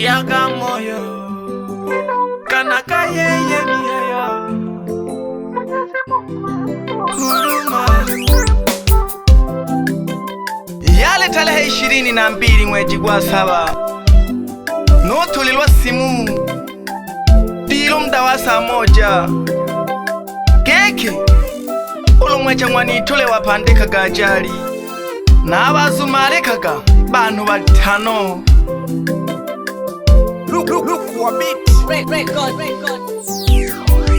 Tuliaga moyo kana kayeye miaya huruma. Yale tarehe 22 mwezi gwa 7 notulilwa simu dilo mda wa saa 1 keke ulumwecha mwanitole wapandikaga ajali n'abazumalekaga bantu batano.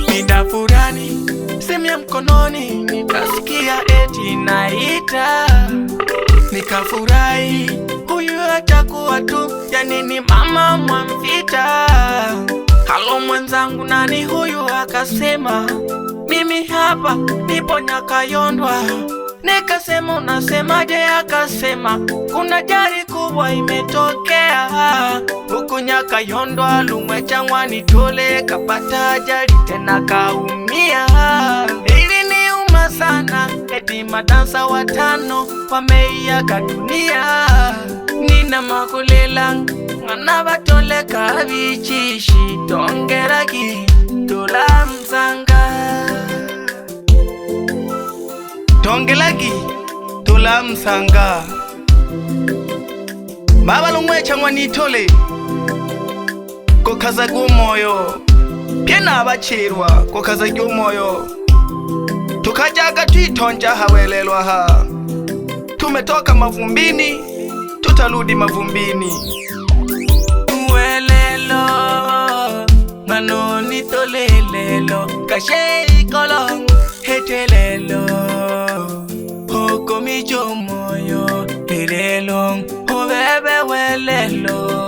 Nindafurani simu ya mkononi nikasikia eti naita, nikafurahi huyu atakuwa tu yani ni mama Mwamvita. Halo mwenzangu, nani huyu? Akasema mimi hapa nipo Nyakayondwa. Nikasema unasemaje? Akasema kuna ajali kubwa imetokea huku Nyakayondwa, Lumwecha Mwanitole kapata ajali tena kaumia. Iliniuma sana, eti madansa 5 wameiaga dunia. Nina makulela ngana batole kabichishi tongeraki tola msanga tongelagi tola msanga. Baba Lumwecha Mwanitole kokazaga umoyo pyena abachirwa kokazaga umoyo tukajaga twitonja hawelelwa ha tumetoka mavumbini tutarudi mavumbini. Welelo manoni tolelelo kashe ikolong hetelelo hokomicho moyo elelo obebe welelo.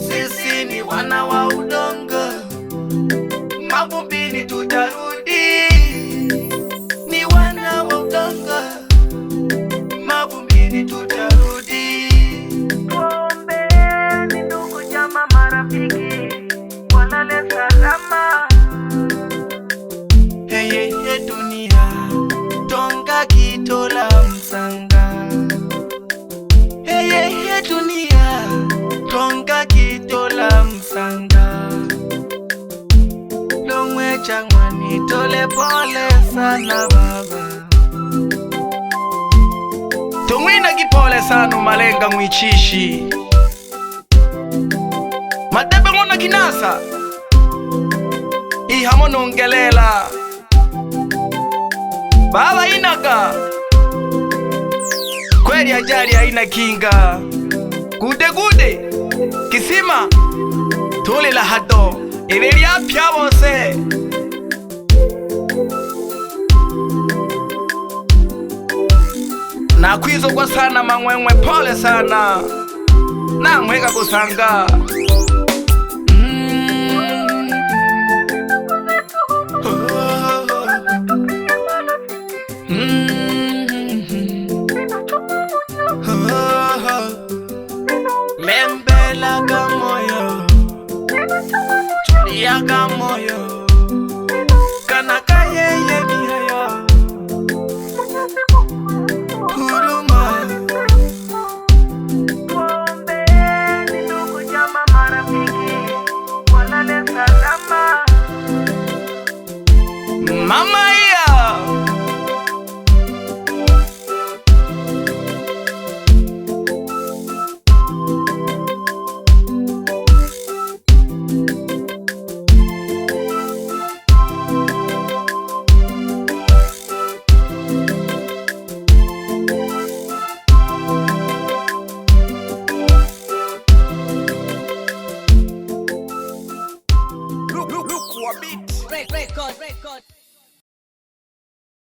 Sisi ni wana wa udongo, mavumbini tutarudi. Ni wana wa udongo, mavumbini tutarudi. Tuombeeni ndugu jamaa marafiki walale salama. Hey, hey, dunia tonga kitola msanga. Hey, hey, dunia tonga kitola msanga. Lumwecha Mwanitole pole sana baba. Tumwina gipole sana malenga mwichishi madebe ngona kinasa ihamo nongelela baba inaga kweli ajali haina kinga. Gude gude kisima tulila hado ibelia pya bose. Nakwizogwa sana mangwengwe pole sana nangweka kusanga. Lembela kamoyo tulia kamoyo kana kayeye mihaya huruma. Tuombeeni ndugu jamaa marafiki walale salama. Mama iya Record, record.